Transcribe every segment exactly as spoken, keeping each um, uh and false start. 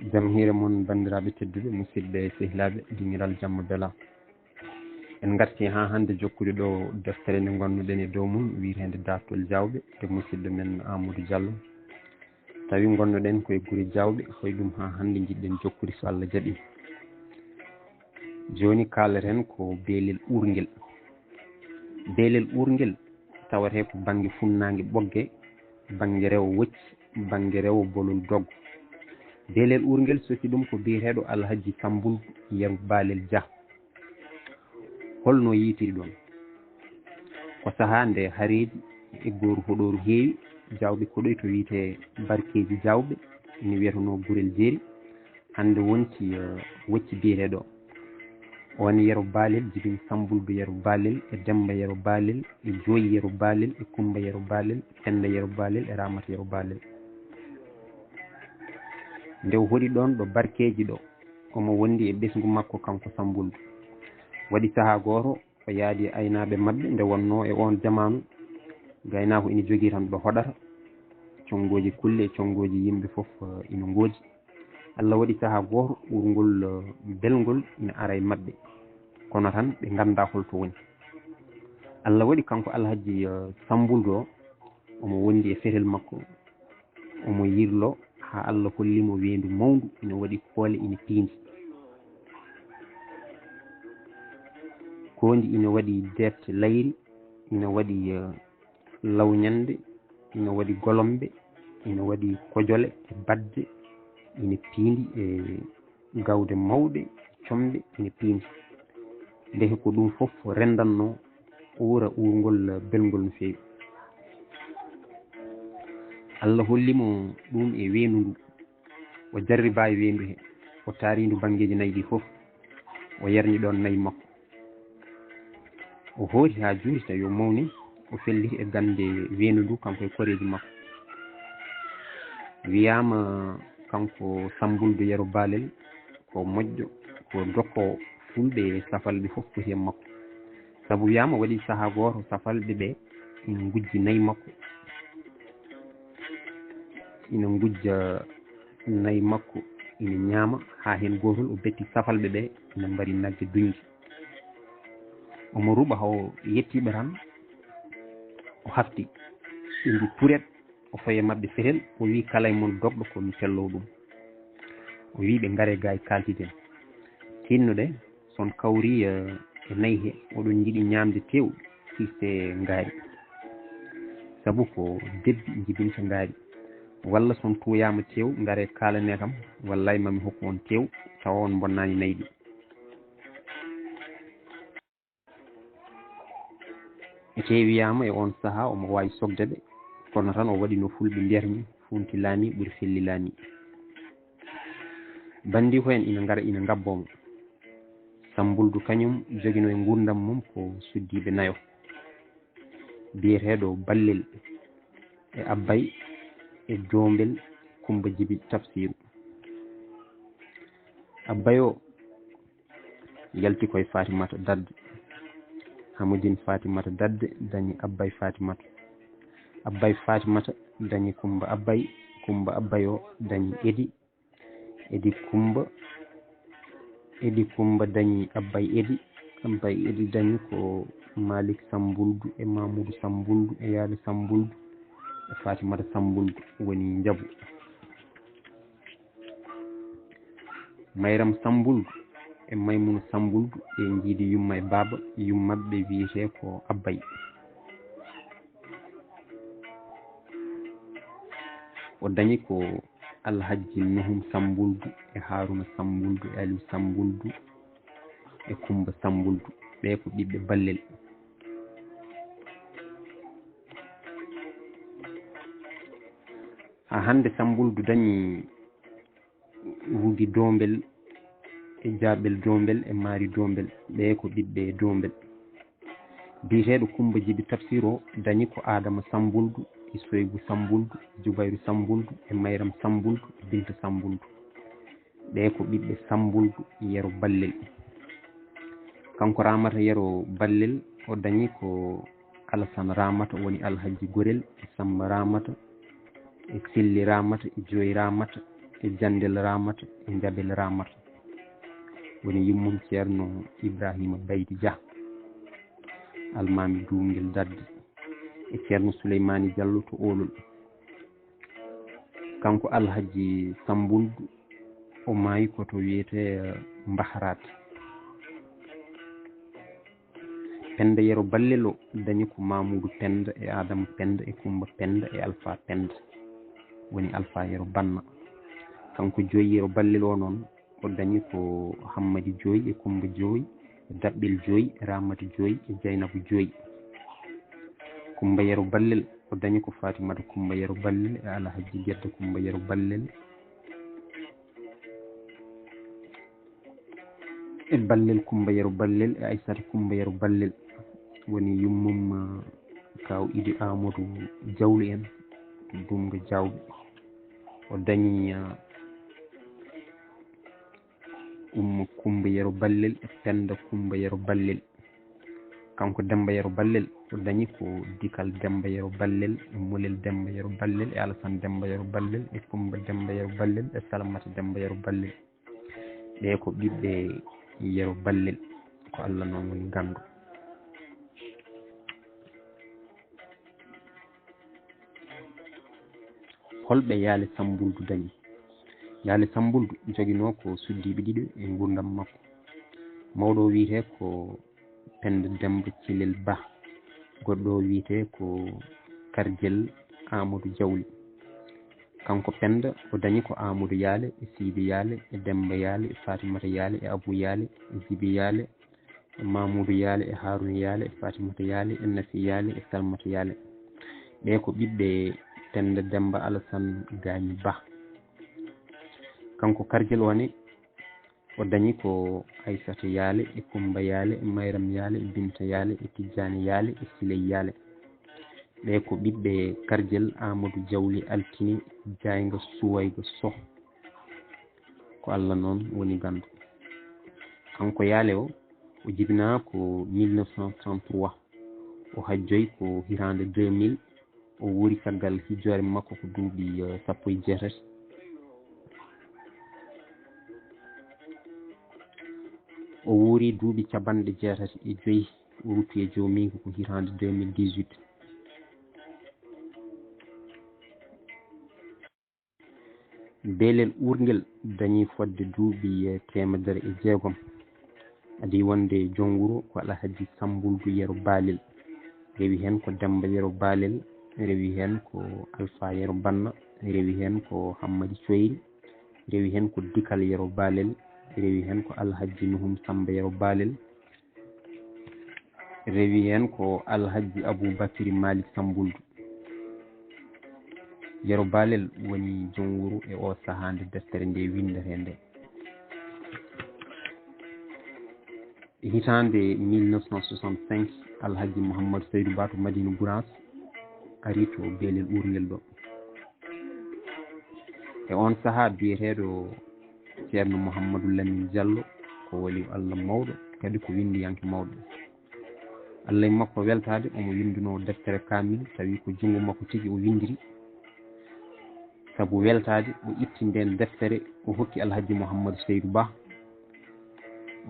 Jam hiire mon, banndiraaɓe tedduɓe, musidɓe e sehilaaɓe, dingiral jamma bela. En ngartii haa hannde jokkude ɗo deftere nde ngonnoɗen e dow mum, wiyeteende Daartol Jaawɓe, nde musidɗo men Amadou Diallo. Tawi ngonnoɗen ko e gure Jaawɓe, ko e ɗum haa hannde njiɗɗen jokkude, so Allah jaɓii. Jooni kaaleten ko beelel uurngel. Beelel uurngel tawetee ko bannge funnaange Ɓoggee, bannge rewo Wocci, bannge rewo Bolol Doggo. Beelel uurngel sosi ɗum ko biyeteeɗo Alhajji Sambuldu Yero Baalel Jah. Holno yiytiri ɗoon? Ko sahaa nde hareeji e gooru hoɗooru heewi, Jaawɓe koɗoy to wiyetee Barkeeji Jaawɓe, ina wiyetenoo Gurel Jeeri. Hannde wonti, eh, Wocci biyeteeɗo. O woni Yero Baalel, jibini Sambuldu Yero Baalel, e Demmba Yero Baalel, e Jooyi Yero Baalel, e Kummba Yero Baalel, e Pennda Yero Baalel, e Raamata Yero Baalel. Nde o hoɗi ɗoon ɗo Barkeeji ɗo, omo wondi e ɓesngu makko kanko Sambuldu. Waɗi sahaa gooto, o yaadi e aynaaɓe maɓɓe, nde wonnoo e oon jamaanu, gaynaako ina jogii tan ɗo hoɗata, conngooji kulle e conngooji yimɓe fof, eh, ina ngoodi. Allah waɗi sahaa gooto, uurngol, eh, belngol ina ara e maɓɓe, kono tan ɓe nganndaa hol to woni. Allah waɗi kanko Alhajji, eh, Sambuldu o, omo wondi e fetel makko, omo yirlo haa Allah holli mo weendu mawndu, ina waɗi koole, ina piindi. Koondi ina waɗi deet layri, ina waɗi, eh, lawñannde, ina waɗi golombe, ina waɗi kojole e badde, ina piindi e gawde mawɗe, combe ina piindi. Ndeke ko ɗum fof renndannoo uura uurngol belngol no feewi. Allah holli mo ɗum e weendu ndu. O jarriba e weendu he, o taari ndu banngeeji nayi ɗi fof. O yarni ɗoon nayi makko. O hooti haa juuti tawi o mawni, o felliti e gannde weendu ndu kanko e koreeji makko. Wiyaama kanko Sambuldu Yero Baalel ko moƴƴo, ko dokkoowo fulɓe e safalɓe fof poti e makko. Sabu wiyaama waɗi sahaa gooto safalɓe ɓe ina ngujji nayi makko. Ina ngujja nayi makko, ina ñaama haa heen gootol o betti safalɓe ɓe ina mbari nagge duñde. Omo ruɓa, o yettiiɓe tan, o hafti. Ɓe mbi puret, o fawi e maɓɓe fetel, o wi kala e mon dogɗo ko mi fellow ɗum. O wi ɓe ngare gaay kaaltiden. Tinnoɗe, so on kawri, eh, e nayi he, oɗon njiɗi ñaamde tew, firte ngaari. Sabu ko debbi njibinta ngaari. Walla so on tuuyaama tew, ngare kaalane kam, wallay mami hokku on tew, tawa on mbonnaani nayi ɗi. Ete wiyaama e oon sahaa omo waawi sokde ɓe, kono tan o waɗi no fulɓe mbiyata ni, funti laami ɓuri felli laami. Banndiiko en ina ngara ina ngabbo mo. Sambuldu kañum jogino e nguurndam mum ko suddiiɓe nayo, biyeteeɗo Ballel e Abbay e Doombel Kummba Jibi Tafsiiru. Abbay o yalti koye Fatimata Dadde. Hamudin Fatimata Dadde dañi Abbay Fatimata. Abbay Fatimata dañi Kummba Abbay. Kummba Abbay o dañi Edi. Edi Kummba. Edi Kummba dañi Abbay Edi. Abbay Edi dañi ko Malik Sambuldu e Mamudu Sambuldu e Yaali Sambuldu e Fatimata Sambuldu woni njabu. Mayram Sambuldu e Maymuna Sambuldu ɓe njiidi yumma e baaba, yummaɓe wiyetee ko Abbay. O dañi ko Alhajji Nuhum Sambuldu e Haruna Sambuldu e Aliou Sambuldu e Kumba Sambuldu, ɓe ko ɓiɓɓe Ballel. Haa hannde Sambuldu dañi Wugi Doombel e Jaaɓel Doombel e Maari Doombel, ɓe ko ɓiɓɓe Doombel. Biyeteeɗo Kumba Jibi Tafsir o dañi ko Adama Sambuldu e Soygu Sambuldu, Jubayru Sambuldu e Mayram Sambuldu e Binta Sambuldu. Ɓe ko ɓiɓɓe Sambuldu Yero Ballel. Kanko Ramata Yero Ballel o dañi ko Alasan Ramata woni Alhaji Gorel e Samba Ramata e Selli Ramata e Joyi Ramata e Jandel Ramata e Jabel Ramata. Woni yummum Ceerno Ibrahima Baydi Dia, Almaami Duumngel Dadde, e Ceerno Suleymaani Jallo to Oolol. Kanko Alhaji Sambuldu, o maayi ko to wiyetee Mbahraat. Penda Yero Ballel o dañi ko Mamuudu Penda e Adama Penda e Kumba Penda e Alfa Penda. Woni Alfa Yero Banna. Kanko Joyi Yero Ballel o noon, o dañi ko Hammadi Joyi e Kumba Joyi e Daɓɓel Joyi e Ramata Joyi e Jaynabu Joyi. Kumba Yero Ballel, o dañi ko Fatimata Kumba Yero Ballel e Alhaji Gedda Kumba Yero Ballel e Ballel Kumba Yero Ballel e Aysata Kumba Yero Ballel. Woni yummum, uh, Kaaw Idi Amadou Jawli en, Duumga Jaawɓe. O dañi, uh, Umma Kumba Yero Ballel e Penda Kumba Yero Ballel. Kanko Demba Yero Ballel, o dañi ko Dikal Demba Yero Ballel e Molel Demba Yero Ballel e Alasan Demba Yero Ballel e Kumba Demba Yero Ballel e Salamata Demba Yero Ballel. Ɓee ko ɓiɓɓe Yero Ballel, ko Allah noon woni ganndo. Holɓe Yaale Sambuldu dañi? Yaale Sambuldu joginoo ko suddiiɓe ɗiɗo e nguurndam makko. Mawɗo o wiyetee ko Penda Demba Cilel Ba, goɗɗo o wiyetee ko Karjel Amadou Jawli. Kanko Penda, o dañi ko Amadou Yaale e Sidi Yaale e Demba Yaale e Fatimata Yaale e Abou Yaale e Jibi Yaale e Mamoudou Yaale e Harouna Yaale e Fatimata Yaale e Nafi Yaale e Salmata Yaale. Ɓee ko ɓiɓɓe Penda Demba Alassane Gagny Ba. Kanko Karjel o ne, o dañi ko Aissata Yaale e Kumba Yaale e Mayram Yaale e Binta Yaale e Tijjani Yaale e Siley Yaale. Ɓee ko ɓiɓɓe Karjel Amadou Jawli Altine Jaaynga Suwayga Soh. Ko Allah noon woni ganndo. Kanko Yaale o, o jibinaa ko mille neuf cent trente-trois. O hajjoyi ko hitaande deux mille. O wuuri caggal hijjoore makko ko duuɓi, eh, sappo e jeetati. O wuuri duuɓi capanɗe jeetati e joyi. O rutti e joomiiko ko hitaande deux mille dix-huit. Beelel uurngel dañi fodde duuɓi, eh, teemedere e jeegom. Adii wonde joom wuro ko Alhaji Sambuldu Yero Baalel. Rewi heen ko Demmba Yero Baalel, rewi heen ko Alfa Yero Banna, rewi heen ko Hammadi Coyri, rewi heen ko Dikal Yero Baalel, rewi heen ko Alhaji Nuhum Samba Yero Baalel, rewi heen ko Alhaji Aboubacry Malick Sambuldu. Yero Baalel woni joom wuro e oo sahaa nde deftere nde winndetee nde. E hitaande mille neuf cent soixante-cinq, Alhaji Mouhamadou Seydou Ba to Madina Gounass ari to Beelel Uurngel ɗo. E oon sahaa, biyeteeɗo Ceerno Mouhamadou Lamine Diallo ko waliyu Allah mawɗo, kadi ko winndiyanke mawɗo. Allah e makko weltaade, omo winndunoo deftere kaamil, tawi ko junngo makko tigi o winndiri. Sabu weltaade, o itti ndeen deftere, o hokki Alhaji Mouhamadou Seydou Ba.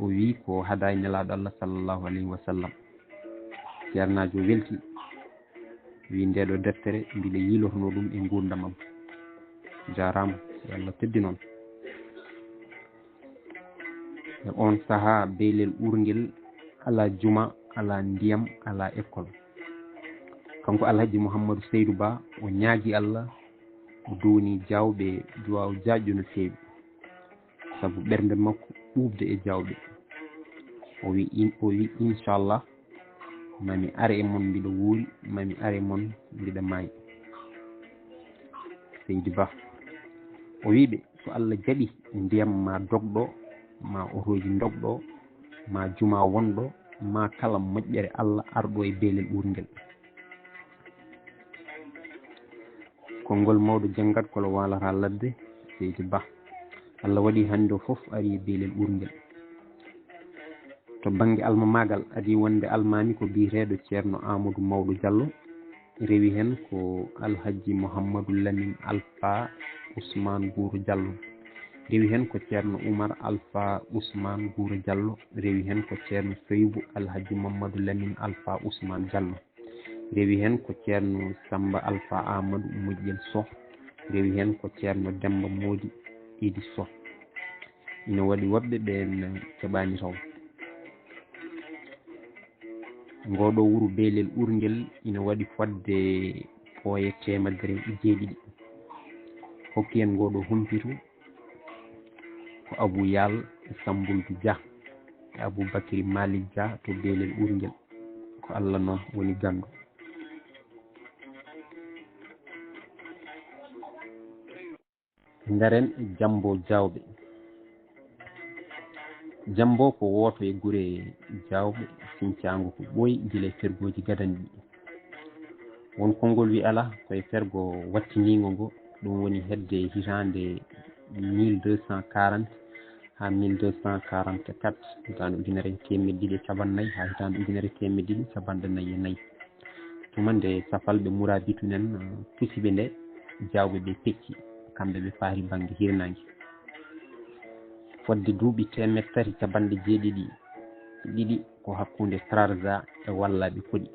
O wii ko hadaaya Nelaaɗo Allah sallallahu alayhi wa sallam. Ceernaajo o welti, wii, "Ndee ɗoo deftere, mbiɗa yiilornoo ɗum e nguurndam am." Jaaraama, yo Allah teddin on. E oon sahaa, Beelel Uurngel alaa juma, alaa ndiyam, alaa école. Kanko Alhaji Mouhamadou Seydou Ba, o ñaagii Allah, o duwanii jaawɓe duwaaw jaajɗo no feewi, sabu ɓernde makko ɓuuɓde e jaawɓe. O wi, in-, o wi, "Inchallah, mami are e mon mbiɗa wuuri, mami are e mon mbiɗa maayi." Seydi Ba, o wii ɓe, "So Allah jaɓi, ndiyam ma dog ɗo, ma otooji ndog ɗo, ma juma won ɗo, ma kala moƴƴere Allah ar ɗo e Beelel Uurngel." Konngol mawɗo janngat kolo waalata ladde, Seydi Ba. Allah waɗi hannde o fof ari e Beelel Uurngel. To bannge almamaagal, adii wonde almaami ko biyeteeɗo Ceerno Amadou Mawɗo Diallo, rewi heen ko Alhaji Mouhamadou Lamine Alpha Ousmane Guuro Diallo. Rewi heen ko Ceerno Oumar Alpha Ousmane Guuro Diallo. Rewi heen ko Ceerno Soybu Alhaji Mamadou Lamine Alpha Ousmane Diallo. Rewi heen ko Ceerno Samba Alpha Amadou Moƴƴel Soh. Rewi heen ko Ceerno Demba Moodi Idi Soh. Ina waɗi woɓɓe ɓeen keɓaani taw. Ngoo ɗoo wuro Beelel Urngel ina waɗi fodde pooye teemedere e jeeɗiɗi. Hokki en ngoo ɗoo humpito ko Abou Yal e Sambuldu Dia e Abou Bakri Malik Dia to Beelel Urngel. Ko Allah noon woni ganndo. Ngaren e Jambo Jawɓe. Jambo ko wooto e gure Jawɓe, sincaango ko ɓooyi gila e fergooji gadanɗi. Won konngol wi alaa, ko e fergo wattiniingo ngo, ɗum woni hedde hitaande mille deux cent quarante haa mille deux cent quarante-quatre, hitaande ujunere e teemedde ɗiɗi e cappanɗe nayi haa hitaande ujunere e teemedde ɗiɗi e cappanɗe nayi e nayi. Tuma nde safalɓe Murabitu nen, eh, pusi ɓe nde, Jawɓe ɓe pecci, kamɓe ɓe paari bannge hirnaange. Fodde duuɓi teemedde tati cappanɗe jeeɗiɗi e ɗiɗi ko hakkunde Trarza e wallaaɓe koɗi.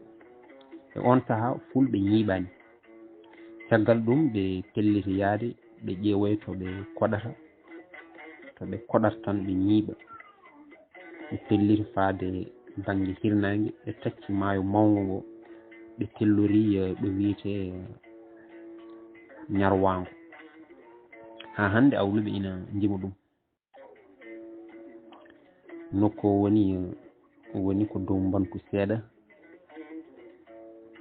E oon sahaa, Fulɓe ñiiɓaani. Caggal ɗum, ɓe pelliti yahde, ɓe ƴeewoya to ɓe koɗata, to ɓe koɗata tan ɓe ñiiɓa. Ɓe pelliti faade bannge hirnaange, ɓe tacci maayo mawngo ngo, ɓe tellori, eh, ɗo wiyetee, eh, Ñarwaango. Haa hannde, awluɓe ina njima ɗum. Nokku o woni, eh, woni ko dow mbantu seeɗa.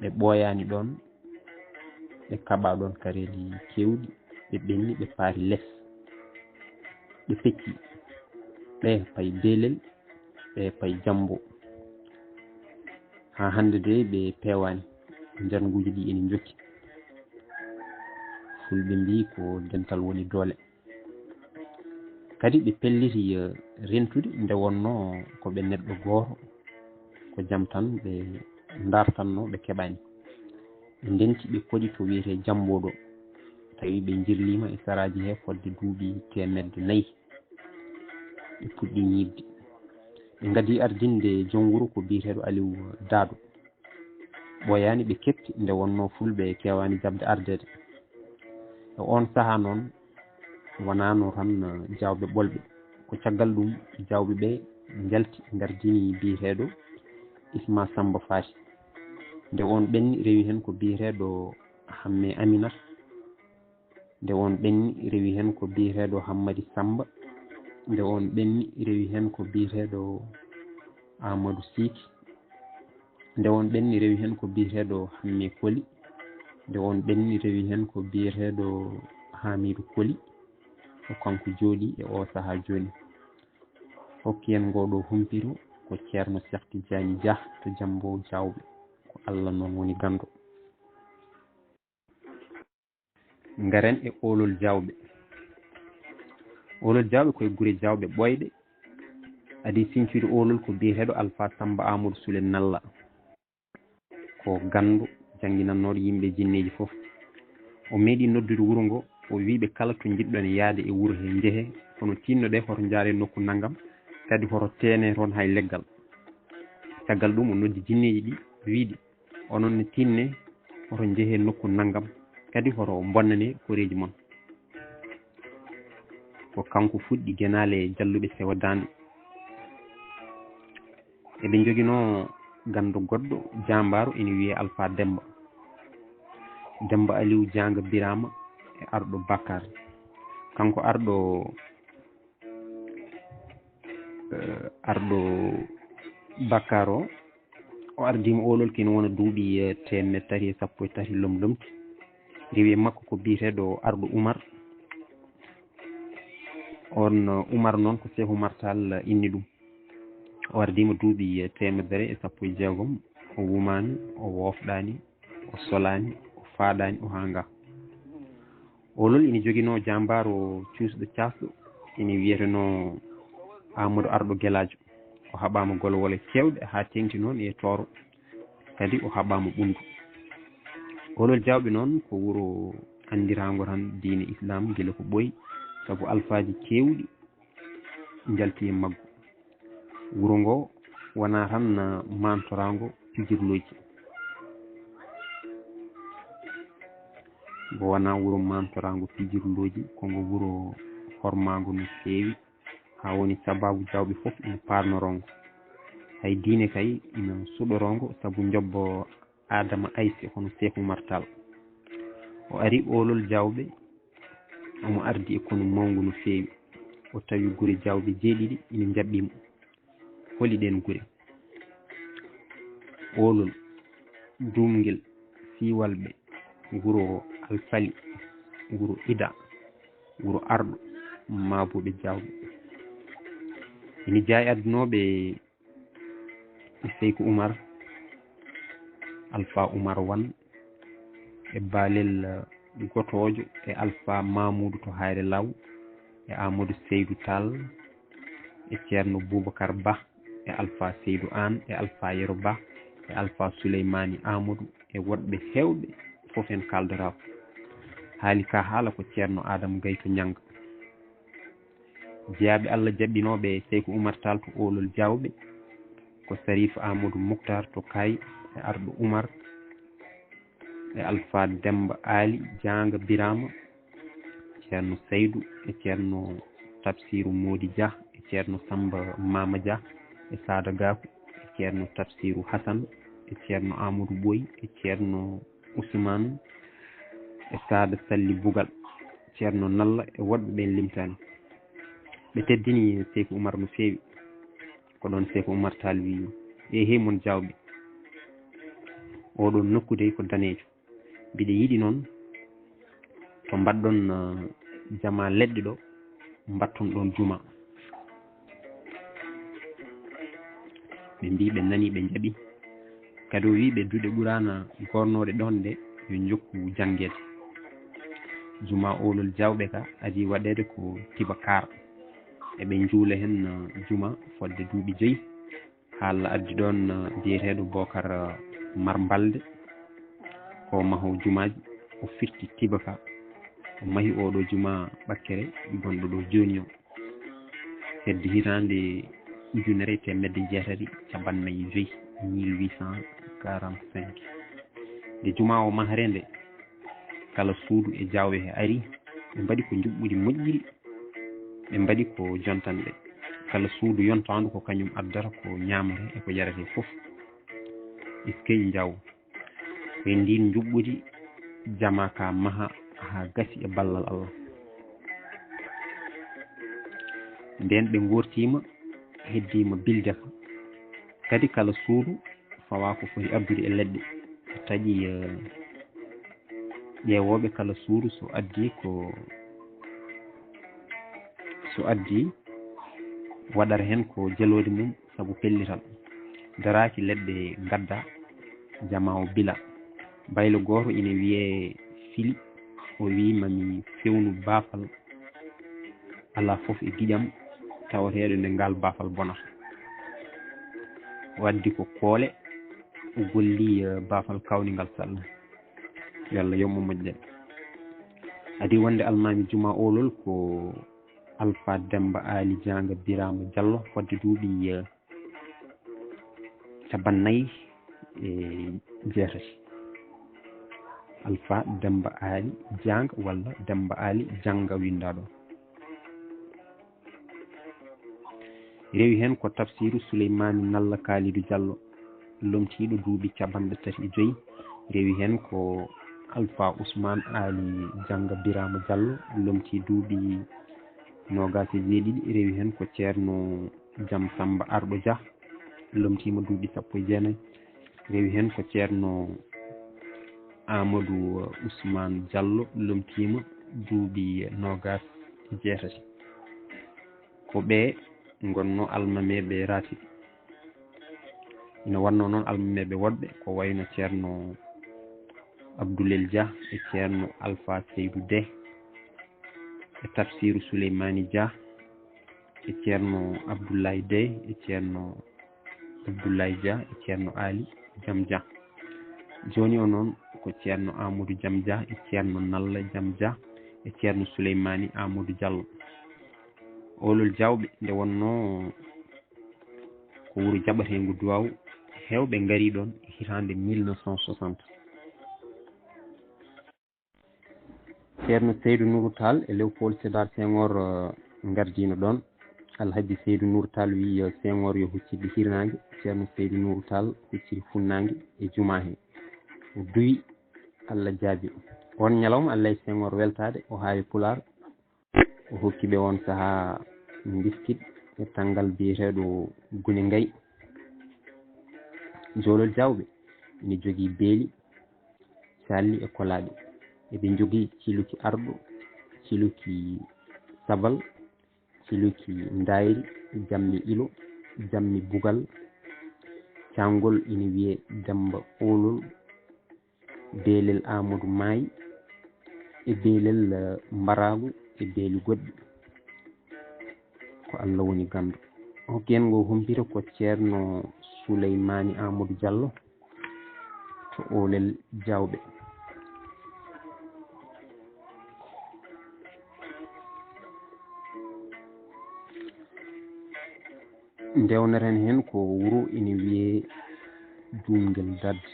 Ɓe ɓooyaani ɗoon, ɓe kaɓaa ɗoon kareeli keewɗi, ɓe ɓenni, ɓe paari les. Ɓe pecci, ɓe payi Beelel, ɓe payi Jambo. Haa hannde de ɓe peewaani, njannguuji ɗi ene njokki. Fulɓe mbii ko dental woni doole. Kadi ɓe pelliti, eh, rentude nde wonnoo ko ɓe neɗɗo gooto, ko jam tan ɓe ndartannoo, ɓe keɓaani. Ɓe ndenti, ɓe koɗi to wiyetee Jambo ɗo, tawi ɓe njirliima e saraaji he fodde duuɓi teemedde nayi. Ɓe puɗɗi ñiiɓde. Ɓe ngaddi ardinde joom wuro ko biyeteeɗo Aliou Daado. Ɓooyaani ɓe keɓti nde wonnoo Fulɓe keewaani jaɓde ardeede. E oon sahaa noon, wonaano tan, eh, Jawɓe ɓolɓe. Ko caggal ɗum, Jawɓe ɓe njalti, ngardini biyeteeɗo Isma Samba Faati. Nde oon ɓenni, rewi heen ko biyeteeɗo Hamme Aminata. Nde oon ɓenni, rewi heen ko biyeteeɗo Hammadi Samba. Nde oon ɓenni, rewi heen ko biyeteeɗo Amadou Siki. Nde oon ɓenni, rewi heen ko biyeteeɗo Hamme Koli. Nde oon ɓenni, rewi heen ko biyeteeɗo Hamidou Koli. Ko kanko jooɗii e oo sahaa jooni. Hokki en ngoo ɗoo humpito ko Ceerno Seex Tijjaani Jah to Jambo Jawɓe. Ko Allah noon woni ganndo. Ngaren e Oolol Jawɓe. Oolol Jawɓe ko e gure Jawɓe ɓooyɗe. Adii sincude Oolol ko biyeteeɗo Alfa Samba Amadou Sule Nalla. Ko ganndo jannginannooɗo yimɓe jinneeji fof. O meeɗi noddude wuro ngo, o wii ɓe kala to njiɗɗon yahde e wuro he njehee, kono tiinnoɗee hoto njaaree nokku nanngam, kadi hoto teenee toon hay leggal. Caggal ɗum o noddi jinneeji ɗi, wii ɗi, onon ne tiinnee, hoto njehee nokku nanngam, kadi hoto mbonnanee koreeji mon. Ko kanko fuɗɗi genaale jalluɓe sewa daande. Eɓe njoginoo ganndo goɗɗo, jaambaaru, ene wiyee Alfa Demmba. Demmba Aliw Jaanga Biraama e Arɗo Bakar. Kanko Arɗo, eh, Arɗo Bakar o, o ardiima Oolol kino wona duuɓi, eh, teemedde tati e sappo e tati lomlomti. Rewi e makko ko biyeteeɗo Arɗo Umar. Oon, eh, Umar noon ko Seeku Umar Taal inni ɗum. O ardiima duuɓi, eh, teemedere e sappo e jeegom. O wumaani, o woofɗaani, o solaani, o faaɗaani, o haangaa. Oolol ina joginoo jaambaaro cuusɗo caasɗo, ina wiyetenoo Amadou Arɗo Gelaajo. O haɓaama golwole keewɗe haa teeŋti noon e Tooro. Kadi o haɓaama Ɓunndu. Oolol Jawɓe noon ko wuro anndiraango tan diine Islaam gila ko ɓooyi, sabu alfaaji keewɗi njalti e maggu. Wuro ngo wonaa tan maantoraango pijirlooji. Ngo wonaa wuro maantoraango pijirlooji, ko ngo wuro hormaango no feewi, haa woni sabaabu jaawɓe fof ina paarnoroo ngo. Hay diine kay ina suɗoroo ngo sabu njobbo Aadama Ayse, hono Seeku Umar Taal. O ari oolol jaawɓe, omo ardi e konu mawngu no feewi. O tawi gure jaawɓe jeeɗiɗi ina njaɓɓii mo. Holi ɗeen gure? Oolol, Duumngel, Siiwalɓe, wuro Alfali, wuro Ida, wuro Arɗo, Maabuɓe jaawɓe. Ina jeyaa e addunooɓe e Seyku Umar, Alfa Umar Wan, e Baalel Gotoojo, e Alfa Mamuudu to Hayre Law, e Amadou Seydou Tall, e Ceerno Boubacar Ba, e Alfa Seydou Aan, e Alfa Yero Ba, e Alfa Souleymani Amadou, e woɗɓe heewɓe, fof en kaaldoraako. Haali ka haala ko Ceerno Adama Gay to Ñannga. Jeyaaɓe Allah jaɓɓinooɓe Seyku Umar Taal to oolol jaawɓe, ko Sarif Amadou Moukhtar to Kaay, e Arɗo Umar, e Alfa Demba Ali Jaanga Birama, Ceerno Saydu, e Ceerno Tafsiru Moodi Dia, e Ceerno Samba Mama Dia, e Saada Gaku, e Ceerno Tafsiru Hasan, e Ceerno Amadou Ɓooy, e Ceerno Usmaan, e Saada Salli Bugal, Ceerno Nalla, e woɗɓe ɓeen limtaani. Ɓe teddini Seyku Umar no feewi. Ko ɗoon Seyku Umar Taal wii, "Eehey mon jaawɓe, oo ɗoon nokku dey ko daneejo. Mbiɗa yiɗi noon to mbaɗɗon, eh, jama leɗɗe ɗo, mbaɗton ɗoon juma." Ɓe mbii, ɓe nanii, ɓe njaɓi. Kadi o wii ɓe, duɗe Quraana goornooɗe ɗoon ɗe, yo njokku janngeede. Juma oolol jaawɓe ka adii waɗeede ko Tibakaar. Eɓe njuula heen, eh, juma fodde duuɓi joyi. Haa Allah addi ɗoon, eh, biyeteeɗo Bookar, eh, Mar Mbalde, ko mahoowo jumaaji, o firti Tiba ka. O mahi oo ɗoo juma Ɓakkere gonɗo ɗo jooni o. Hedde hitaande ujunere e teemedde jeetati cappanɗe nayi e joy, mille huit cent quarante-cinq. Nde juma o maharee nde, kala suudu e jaawɓe he ari, ɓe mbaɗi ko njuɓɓudi moƴƴiri, ɓe mbaɗi ko jontanɗe. Kala suudu yontaandu ko kañum addata ko ñaamre e ko yarete fof. Iskey njaaw. Ko e ndiin njuɓɓudi jama ka maha haa gasi e ballal Allah. Ndeen ɓe ngoortiima, heddiima bilde ka. Kadi kala suudu fawa ko foti addude e leɗɗe. Taƴi, eh, ƴeewooɓe kala suudu so addi ko, so addi waɗata heen ko jeloode mum sabu pellital. Daraaki leɗɗe ngadda, jama o bila. Baylo gooto ina wiyee Fili, o wii, "Ma mi fewnu baafal alaa fof e giƴam tawateeɗo nde ngaal baafal bonata." O addi ko koole, o golli, eh, baafal kawningal saɗna. Yo Allah yoɓ mo moƴƴere. Adii wonde almaami juma oolol ko Alfa Demba Ali Jaanga Birama Diallo, fodde duuɓi, eh, cappanɗe nayi e jeetati. Alfa Demba Ali Jaanga walla Demba Ali Jannga winndaa ɗo. Rewi heen ko Tafsiru Suleymaani Nalla Kaalidu Diallo, lomtiiɗo duuɓi cappanɗe tati e joy. Rewi heen ko Alfa Usmaan Ali Jannga Birama Diallo, lomtii duuɓi noogaas e jeeɗiɗi. Rewi heen ko Ceerno Jam Samba Arɗo Dia, lomtiima duuɓi sappo e jeenayi. Rewi heen ko Ceerno Amadou Ousmane Diallo, lomtiima duuɓi noogaas e jeetati. Ko ɓe ngonnoo almameeɓe raatiɓe. Ina wonnoo noon almameeɓe woɗɓe ko wayno Ceerno Abdoulel Dia e Ceerno Alpha Seydou Deh e Tafsiru Souleymani Dia e Ceerno Abdoulaye Deh e Ceerno Abdoulaye Dia e Ceerno Ali Jam Dia. Jooni o noon ko Ceerno Amadou Jam Dia e Ceerno Nalla Jam Dia e Ceerno Souleymani Amadou Diallo. Oolol Diawɓe nde wonnoo ko wuro jaɓateengo duwaaw, heewɓe ngarii ɗoon e hitaande mille neuf cent soixante. Ceerno Seydou Nourou Tall e Léopold Sédar Senghor, eh, ngardiino ɗoon. Alhaji Seydou Nourou Tall wiyi yo Senghor yo huccitde hirnaange. Ceerno Seydou Nourou Tall hucciti funnaange e jumaa hee. O duwi, Allah jaabi. Oon ñalawma, Allah e Senghor weltaade, o haawi Pulaar. O hokki ɓe oon sahaa mbiskit e tanngal biyeteeɗo Gune Ngay. Joolol Diawɓe ina jogii beeli, calli e kolaaɗi. Eɓe njogii ciluki arɗo, ciluki sabal, ciluki ndayri, jammi ilo, jammi bugal. Caangol ina wiyee Demba Oolol, beelel Amadou Maayi, e beelel, eh, Mbaraagu, e beeli goɗɗi. Ko Allah woni ganndo. Hokki en ngo humpito ko Ceerno Souleymani Amadou Diallo to Oolel Diawɓe. Ndewneten heen ko wuro ina wiyee Duumngel Dadde.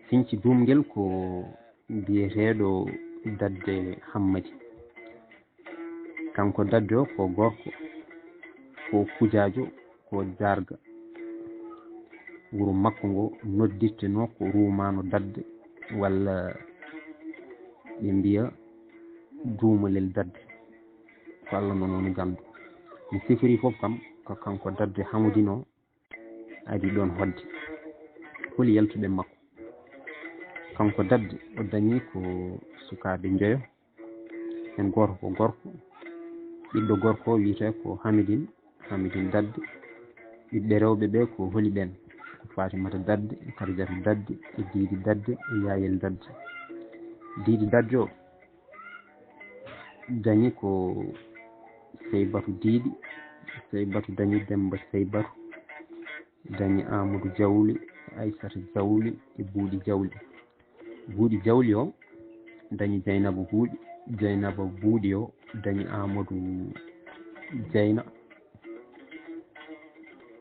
Siñci Duumngel ko biyeteeɗo Dadde Hammadi. Kanko Dadde o ko gorko, ko kujaajo, ko jaarga. Wuro makko ngo noddirtenoo ko Ruumaano Dadde, walla ɓe mbiya Duumalel Dadde. Ko Allah noon woni ganndo. Mi sifori fof kam, ko kanko Dadde Hamadinoo ari ɗoon hoɗde. Holi yaltuɓe makko? Kanko Dadde, o dañi ko sukaaɓe njoyo. Heen gooto ko gorko. Ɓiɗɗo gorko o wiyetee ko Hamidine, Hamidine Dadde. Ɓiɓɓe rewɓe ɓe ko holi ɓeen? Ko Fatimata Dadde, e Kadijata Dadde, e Diidi Dadde, e Yaayel Dadde. Diidi Dadde o dañi ko Seybatu Diidi, Seybatu dañi Demba Seybatu, dañi Amadou Jawli, Aysata Jawli, e Buuɗi Jawli. Buuɗi Jawli o dañi Jaynaba Buuɗi, Jaynaba Buuɗi o dañi Amadou Jayna.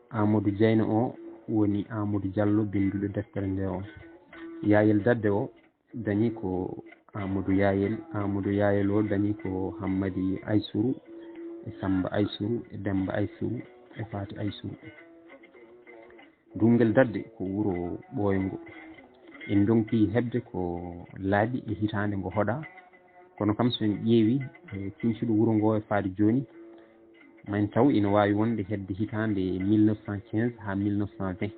Amadou Jayna o woni Amadou Diallo, binnduɗo deftere nde o. Yaayel Dadde o dañi ko Amadou Yaayel, Amadou Yaayel o dañi ko Hammadi Aysuru, e Samba Aysuru, e Demba Aysuru, e Faati Aysuru. Duumngel Dadde ko wuro ɓooyngo. En ndonki heɓde ko laaɓi e hitaande ngo hoɗaa. Kono kam, so en ƴeewi, e, ciñcuɗo wuro ngo e faade jooni, ma en taw ina waawi wonde hedde hitaande mille neuf cent quinze haa mille neuf cent vingt.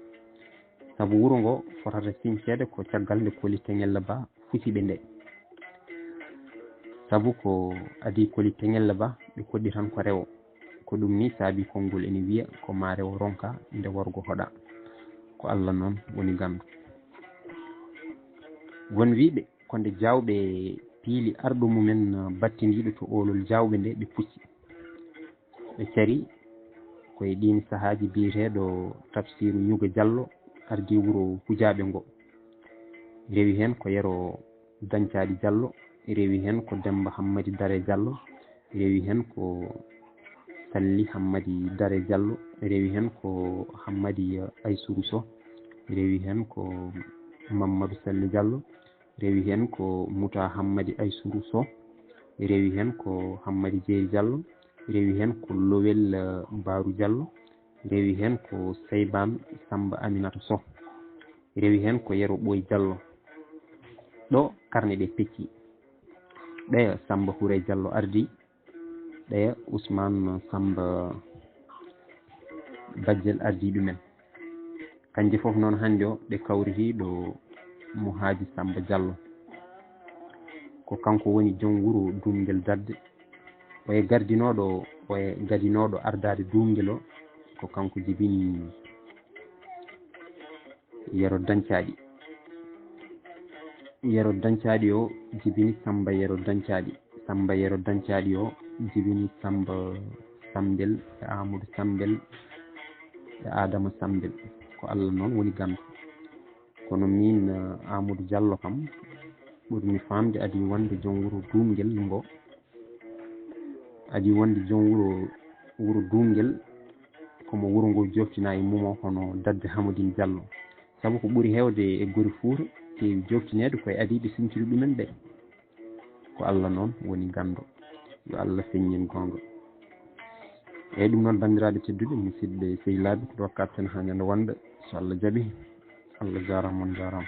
Sabu wuro ngo fotata siñceede ko caggal nde Koli Teŋella Ba fusiɓe nde. Sabu ko adii Koli Teŋella Ba, ɓe koɗdi tan ko rewo. Ko ɗum ni saabi konngol ene wiya ko maa rewo ronka nde worgo hoɗa. Ko Allah noon woni ganndo. Won wiyɓe ko nde Jaawɓe piili arɗo mumen battindiiɗo to oolol Jaawɓe nde, ɓe pucci. Ɓe cari ko e ɗiin sahaaji biyeteeɗo Tafsiiru Ñuga Jallo ardii wuro Hujaaɓe ngo. Rewi heen ko Yero Dañcaaɗi Jallo, rewi heen ko Demmba Hammadi Dare Jallo, rewi heen ko Salli Hammadi Dare Jallo, rewi heen ko Hammadi Aysuru Soh, rewi heen ko Mammadu Salli Jallo, rewi heen ko Muta Hammadi Aysuru Soh, rewi heen ko Hammadi Jeeri Jallo, rewi heen ko Lowel, eh, Baaru Jallo, rewi heen ko Seybaan Sammba Aminata Soh, rewi heen ko Yero Ɓooy Jallo. Ɗo karne ɗe pecci. Ɓeya Sammba Huree Jallo ardii, ɓeya Usmaan Sammba Bajjel ardii ɗumen. Kanje fof noon hannde o ɗe kawritii ɗo Muhaaji Sammba Jallo. Ko kanko woni joom wuro Duumngel Dadde. O e gardinooɗo, o e gadinooɗo ardaade Duumngel o, ko kanko jibini Yero Dañcaaɗi. Yero Dañcaaɗi o jibini Sammba Yero Dañcaaɗi. Sammba Yero Dañcaaɗi o jibini Sammba Sammbel e Amadou Sammbel e Adama Sammbel. Ko Allah noon woni ganndo. Kono min, eh, Amadou Diallo kam, ɓurmi famde adii wonde joom wuro Duumngel ngo. Adii wonde joom wuro, wuro Duumngel, komo wuro ngo joftina e mumo hono Dadde Hamadine Diallo. Sabu ko ɓuri heewde e gori Fuuta keewi joftineede koye adiiɓe sinciri ɗumen ɓe. Ko Allah noon woni ganndo. Yo Allah feññin goonga. Eeyi, ɗum noon, banndiraaɓe tedduɓe, musidɓe sehilaaɓe, ko ɗo kaɗten haa ñande wonde, so Allah jaɓi. Allah jaaraama, on jaaraama.